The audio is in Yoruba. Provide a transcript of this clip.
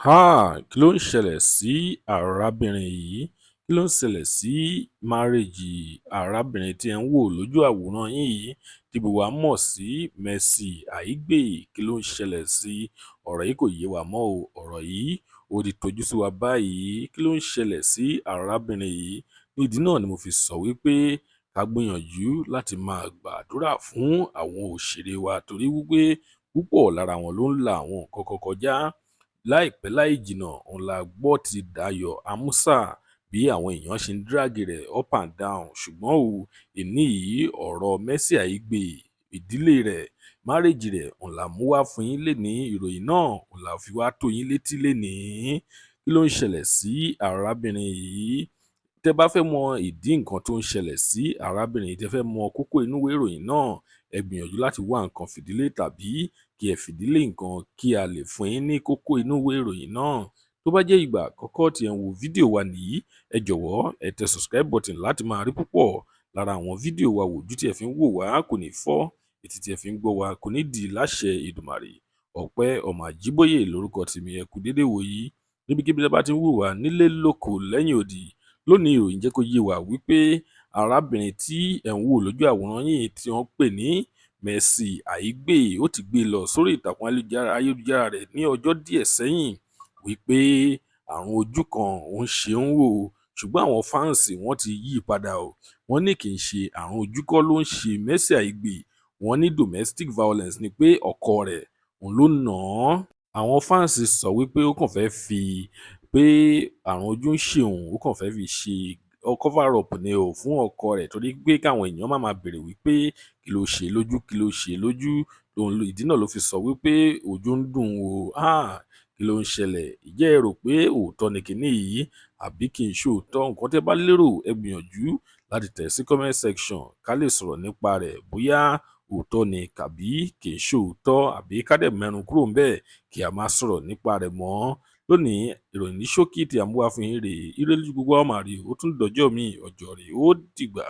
Háà! Kí ló ń ṣẹlẹ̀ sí arábìnrin yìí? Kí ló ń ṣẹlẹ̀ sí marriage arábìnrin tí ẹ̀ ń wò lójú àwòrán yín yìí, tí gbogbo wa mọ̀ sí Mercy Aigbe? Kí ló ń ṣẹlẹ̀ sí? Ọ̀rọ̀ yìí kò yé wa mọ́ o. Ọ̀rọ̀ yìí ó ti tojú sú wa báyìí. Kí ló ń ṣẹlẹ̀ sí arábìnrin yìí? Nídìí náà ni mo fi sọ wípé ká gbìyànjú láti máa gbàdúrà fún àwọn òṣèré wa, torí wípé púpọ̀ lára wọn ló ń la àwọn nǹkan kan kọjá. Láìpẹ́ láì jìnnà, òun la gbọ́ ti Dayọ̀ Amusa, bí àwọn èèyàn ṣe ń drag rẹ̀ up and down. Ṣùgbọ́n o, èní yìí, ọ̀rọ̀ Mercy Aigbe, ìdílé rẹ̀, marriage rẹ̀, òun là mú wá fún yín lénìí. Ìròyìn náà òun là fi wá tó yín létí lénìí. Kí ló ń ṣẹlẹ̀ sí arábìnrin yìí? Tẹ́ bá fẹ́ mọ ìdí nǹkan tó ń ṣẹlẹ̀ sí arábìnrin yìí, tẹ́ fẹ́ mọ kókó inú ìwé ìròyìn náà, ẹ gbìyànjú láti wá nǹkan fìdílé tàbí kí ẹ fìdílé nǹkan kí a lè fún yín ní kókó inú ìwé ìròyìn náà. Tó bá jẹ́ ìgbà àkọ́kọ́ tí ẹ ń wo fídíò wa nìyí, ẹ jọ̀wọ́, ẹ tẹ subscribe button láti máa rí púpọ̀ lára àwọn fídíò wa wò. Ojú tí ẹ fi ń wò wá kò ní fọ́, etí tí ẹ fi ń gbọ́ wa kò ní di láṣẹ Èdùmàrè. Ọpẹ́ ọmọ Àjíbóyè lórúkọ tèmi. Ẹ kú dédé wòyí níbikíbi tí a bá ti ń wò wá nílé, lóko, lẹ́yìn odi. Lónìí, ìròyìn jẹ́ kó yé wa wípé arábìnrin tí ẹ̀ ń wò lójú àwòrán yìí, tí wọ́n pè ní Mercy Aigbe, ó ti gbé lọ sórí ìtàkùn ayélujára rẹ̀ ní ọjọ́ díẹ̀ sẹ́yìn wípé àrùn ojú kan òun ṣe ń wò. Ṣùgbọ́n àwọn fans wọ́n ti yí i padà o. Wọ́n ní kì í ṣe àrùn ojú kọ́ ló ń ṣe Mercy Aigbe. Wọ́n ní domestic violence ni, pé ọkọ rẹ̀ òun ló nà án. Àwọn fans sọ wípé ó kàn fẹ́ fi pé àrùn ojú ń ṣe òun, ó kàn fẹ́ fi ṣe cover up ni o fún ọkọ rẹ̀, torí pé káwọn èèyàn má máa béèrè wípé kí ló ṣe lójú, kí ló ṣe lójú. Ìdí náà ló fi sọ wípé ojú ń dùn o. Kí ló ń ṣẹlẹ̀? Ìjẹ́ ẹ rò pé òótọ́ ni kinní yìí àbí kì í ṣe òótọ́? Nǹkan tẹ́ bá lérò, ẹ gbìyànjú láti tẹ̀ sí comment section ká lè sọ̀rọ̀ nípa rẹ̀, bóyá òótọ́ ni tàbí kì í ṣe òótọ́, àbí ká dẹ̀ mẹ́nu kúrò ńbẹ̀ kí a má sọ̀rọ̀ nípa rẹ̀ mọ́. Lónìí, ìròyìn ní ṣókí tí a mú wá fún yín rèé. Ire lójú gbogbo wa máa rí. Ó tún dọjọ́ míì, ọjọ́ rèé, ó dìgbà.